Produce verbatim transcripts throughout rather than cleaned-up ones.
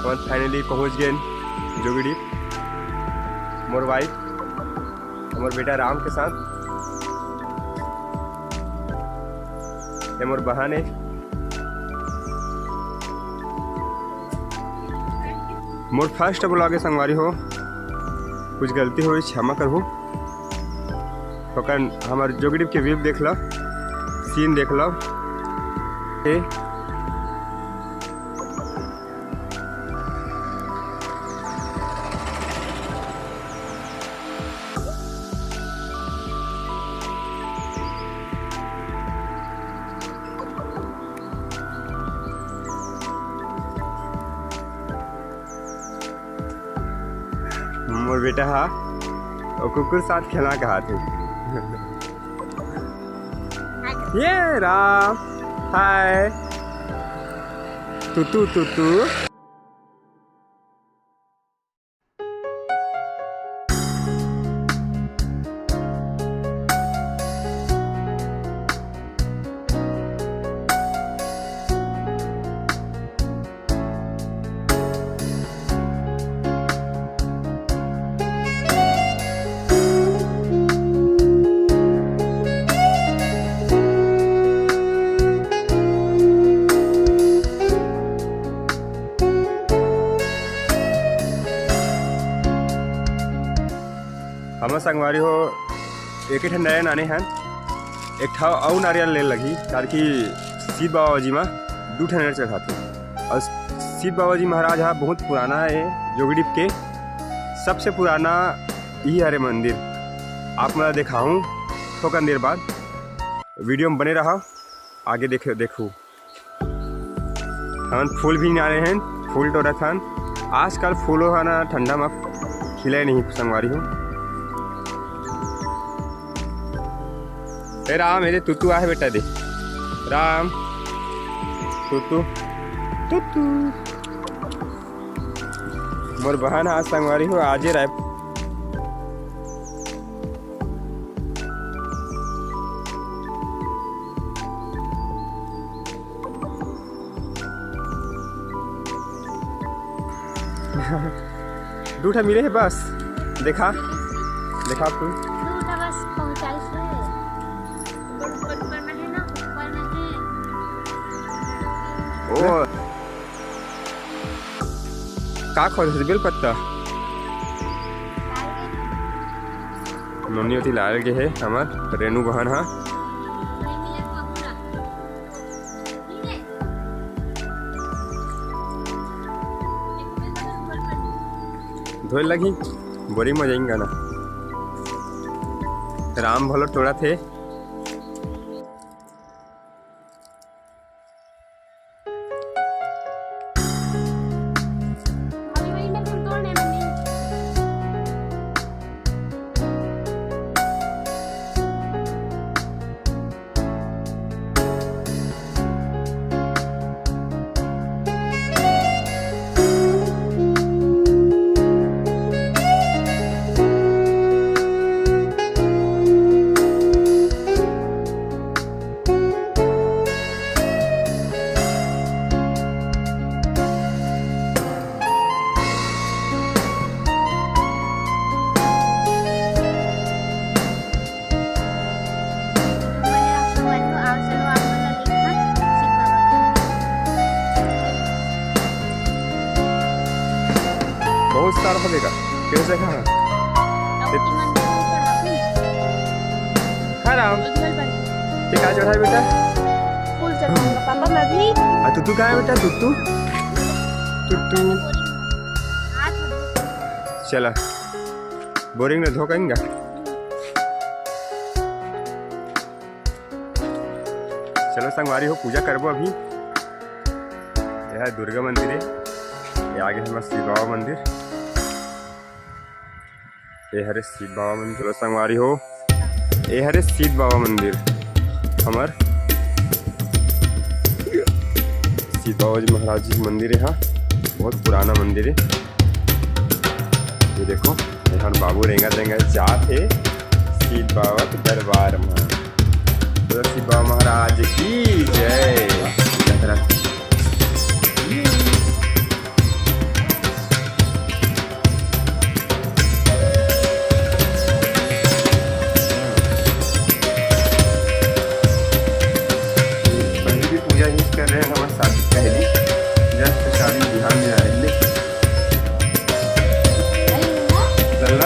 हमन finally पहुंच गेन जोगीडीह, मोर wife, हमर बेटा राम के साथ। ये मोर बहन हे। मोर first vlog हे संगवारी हो, कुछ गलती होइस क्षमा करहू। ओकर हमर जोगीडीह के view देख लो, scene देख लो। ए, मोर बेटा हा ओ कुकुर साथ खेला कहा थे। ये राम, hi। तुतु, तुतु। हमर संगवारी हो, एक ठन नारियल आने हन, एक ठा अउ नारियल ले लगही, काबर कि शिव बाबा जी मा दू ठन नारियल चढ़ाथे। अउ शिव बाबा जी महाराज हा बहुत पुराना हे, जोगीडीह के सबसे पुराना इही हरे मंदिर। आप मन ला देखाहूँ थोकन देर बाद, video में बने रहा, आगे देखे, देखू। हमन फूल भी नारे हन, फूल टोरत हन। आजकल फूलो ह ना ठंडा म खिले नहीं संगवारी हो। ए राम, एदे तुतु आहे बेटा, दे राम, तुतु, तुतु। मोर बहन हा संगवारी हो, आजे राय दू ठा मिले हे बस। देखा, देखा फूल। दू ठा बस पहुंचाइस हे। ऊपर, ऊपर, ऊपर में हे ना, ऊपर में हे। ओ। का खोज हे? बेल पत्ता। नोनी ओती लाल गे हे हमर रेनू बहन हा। धोए लगी, बोरी म जाएंगे ना। राम भलो टोरत हे। बहुत सारा होले का? कैसे कहाँ? हाँ राम, ये का चढ़ाए बेटा? फूल चढ़ाऊंगा पापा, मैं भी। आ, तुतु कहाँ है बेटा? तुतु, तुतु। चला, बोरिंग में धोकेंगा। चलो संगवारी हो, पूजा करबो अभी। ये है दुर्गा मंदिर है, ये आगे हमारा शिव बाबा मंदिर। ये हरे शिव बाबा मंदिर। चलो संगवारी हो, ये हरे शिव बाबा मंदिर, हमर शिव बाबा जी महाराज जी के मंदिर है। हाँ, बहुत पुराना मंदिर है। ये देखो, यहाँ बाबू रेंगा रेंगा जात हे शिव बाबा के दरबार में। तो शिव बाबा महाराज की जय।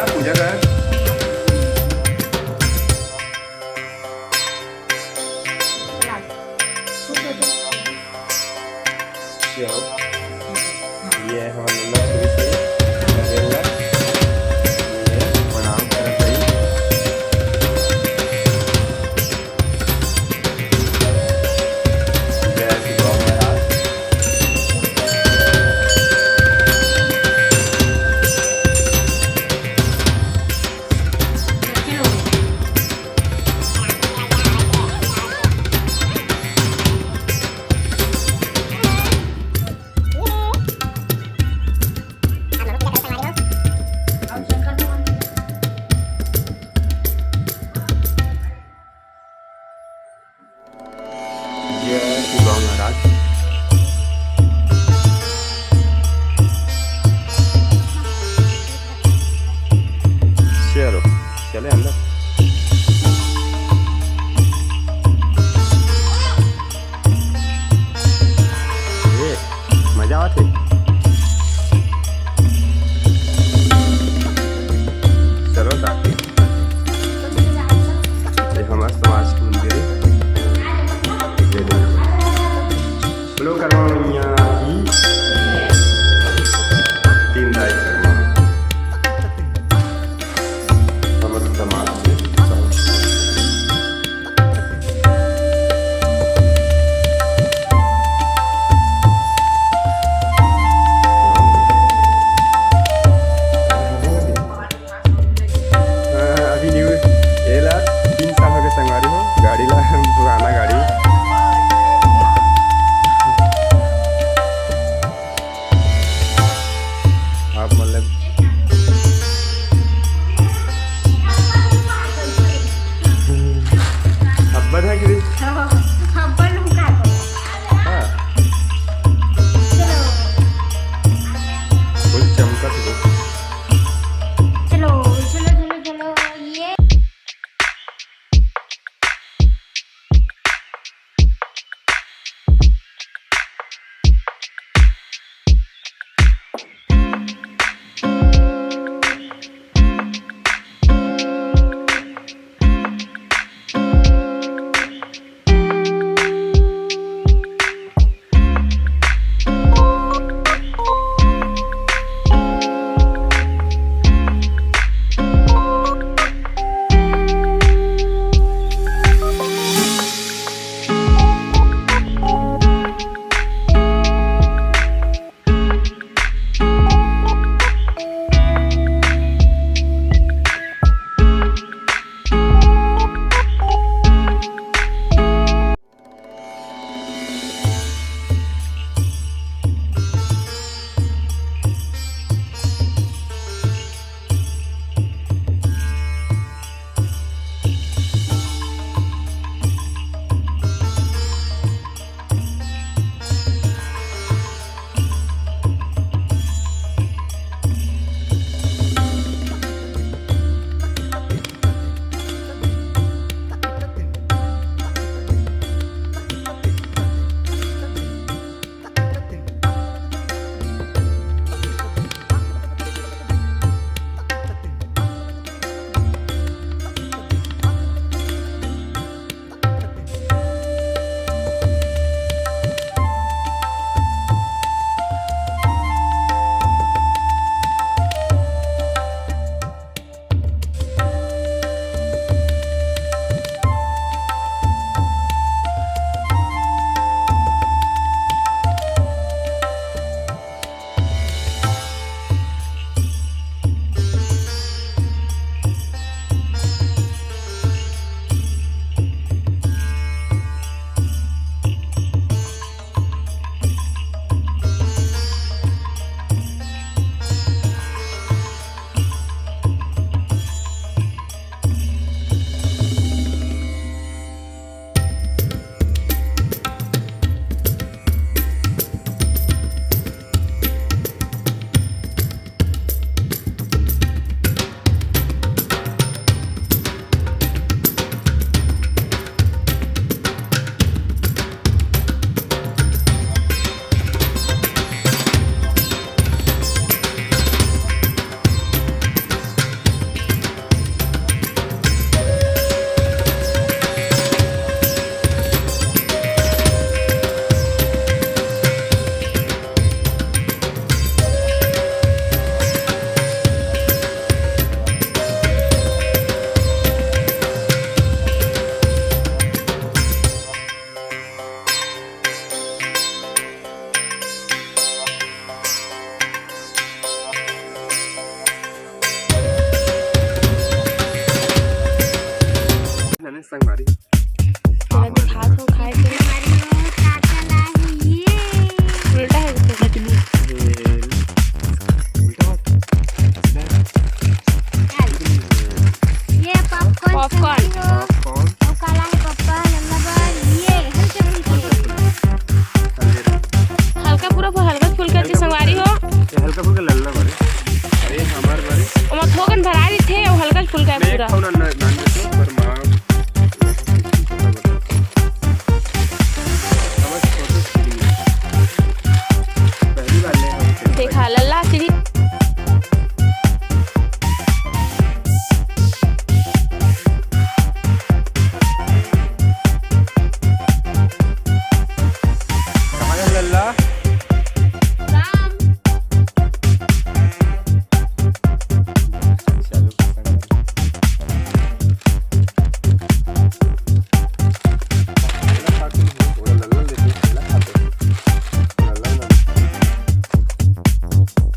पूजा कर। चलो, ये हमारा नंबर शुरू से करेला। ये प्रणाम करत हई। जय श्री राम महाराज। जय श्री राम महाराज। चलो, चले अंदर। ए, मजा आवत हे। चलो, साथी। ये हमार समाज के मंदिर हे। बोलो कर्मा मैया की। तीन दाई कर्मा। समस्त समाज के। संगवारी। तेला दिखात हो खाए के। उल्टा है तो। ये उल्टा है। ये popcorn, popcorn। संगवारी हो। Popcorn। अउ काला है पप्पा, लल्ला बर। ये हल्का फुल्का। हल्का फुल्का, हल्का फुल्का जी संगवारी हो। ये हल्का फुल्का लल्ला बर। अरे हमार बर। ओमा थोकन भरा रहिथे अउ हल्का फुल्का है मैं पूरा। खाऊ ना, ना, ना, ना, पर माँ देखा, लल्ला श्री। कहाँ है लल्ला?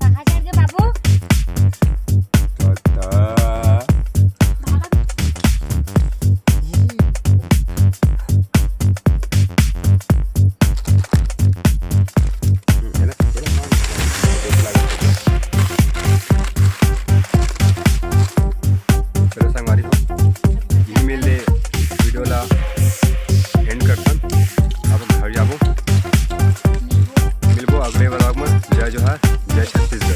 कहाँ जाएंगे बाबू? चलो संगवारी हो, यही मेर ले video ला end करथन। अब घर जाबो, मिलबो अगले vlog में। जय जोहार, जय छत्तीसगढ़।